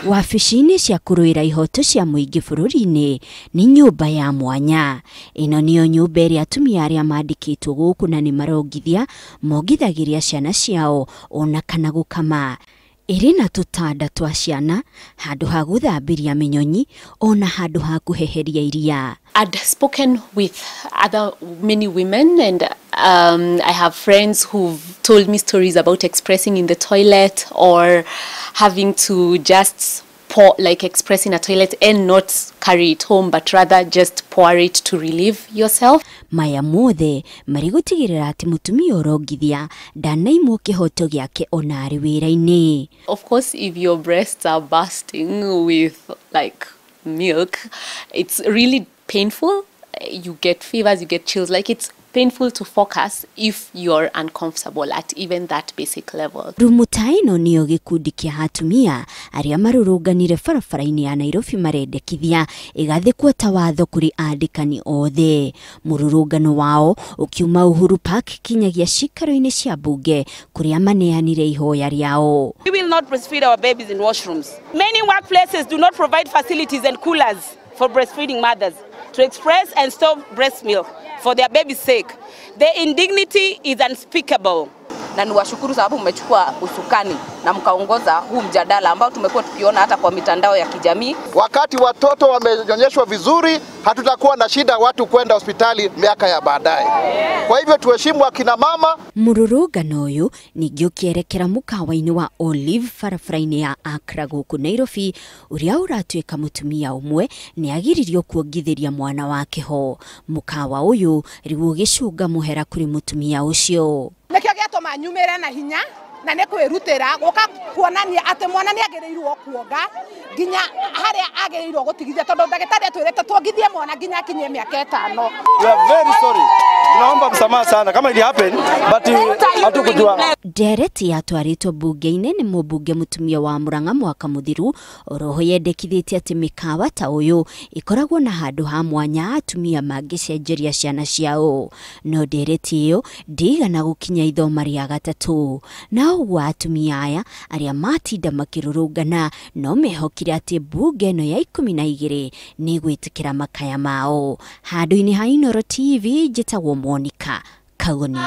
Wabici-inĩ cia kũrũĩra ihoto cia mũingĩ bũrũri-inĩ nĩ nyũmba ya mwanya. Ĩno nĩyo nyũmba ĩrĩa atumia arĩa mandĩkĩtwo gũkũ na nĩ marongithia mongithagĩria ciana ciao ona kana gũkama. Ĩrĩ na tũtanda twa ciana, handũ ha gũthambĩria mĩnyonyi ona handũ ha kũheheria iria. I'd spoken with other many women and I have friends who've told me stories about expressing in the toilet or having to just pour, like express in a toilet and not carry it home, but rather just pour it to relieve yourself. Maya mothe marĩ gũtigĩrĩra atĩ mũtumia ũrongithia ndanaimwo kĩhoto gĩake ona arĩ wĩra-inĩ. Of course, if your breasts are bursting with like milk, it's really painful. You get fevers, you get chills, like it's painful to focus if you're uncomfortable at even that basic level. Rumu ta ĩno nĩyo gĩkundi kĩa atumia arĩa marũrũnganire barabara-inĩ ya Nairobi marendekithia ĩgathĩkwo ta watho kũrĩ andĩkani othe. Mũrũrũngano wao ũkiuma Uhuru Park kinyagia cikaro-inĩ cia mbunge kũrĩa maneanire ihoya rĩao. We will not breastfeed our babies in washrooms. Many workplaces do not provide facilities and coolers for breastfeeding mothers to express and store breast milk for their baby's sake. The indignity is unspeakable. Na niwashukuru sababu mmechukua usukani na mkaongoza huu mjadala ambao tumekuwa tukiona hata kwa mitandao ya kijamii. Wakati watoto wamenyonyeshwa vizuri, hatutakuwa na shida watu kwenda hospitali miaka ya baadaye. Kwa hivyo tuheshimu akina mama. Mũrũrũngano ũyũ ningĩ ũkĩerekera mũkawa-inĩ wa Olive barabara-inĩ ya Accra gũkũ Nairobi, ũrĩa ũratuĩka mũtumia ũmwe nĩ agiririo kuongithĩria mwana wake ho. Mũkawa ũyũ rĩu ũgĩcũnga mũhera kũrĩ mũtumia ũcio. Nĩkĩo gĩatũma nyumĩre na hinya na nĩ kwĩrutĩra gũka kuonania atĩ mwana nĩ agĩrĩirwo kuonga nginya harĩa agĩrĩirwo gũtigithia, tondũ ndagĩtarĩ atwĩrĩte tuongithie mwana nginya akinyie mĩaka 5. We are very sorry. Tunaomba msamaha sana kama ili happen, but hatukujua. Ndereti yatwarĩtwo mbunge-inĩ nĩ mũmbunge mũtumia wa Murang'a mwaka mũthiru, oroho yendekithĩtie atĩ mĩkawa ta ũyũ ĩkoragwo na handũ ha mwanya atumia mangĩcenjeria ciana ciao. No ndereti ĩyo ndĩigana gũkinya ithoma rĩa gatatũ. Na ũguo atumia aya arĩa matinda makĩrũrũngana no mehokire atĩ mbunge ĩno ya 12 nĩ ĩgwĩtĩkĩra makaya mao. Handũ-inĩ ha Inooro TV njĩtagwo Monica Kagoni.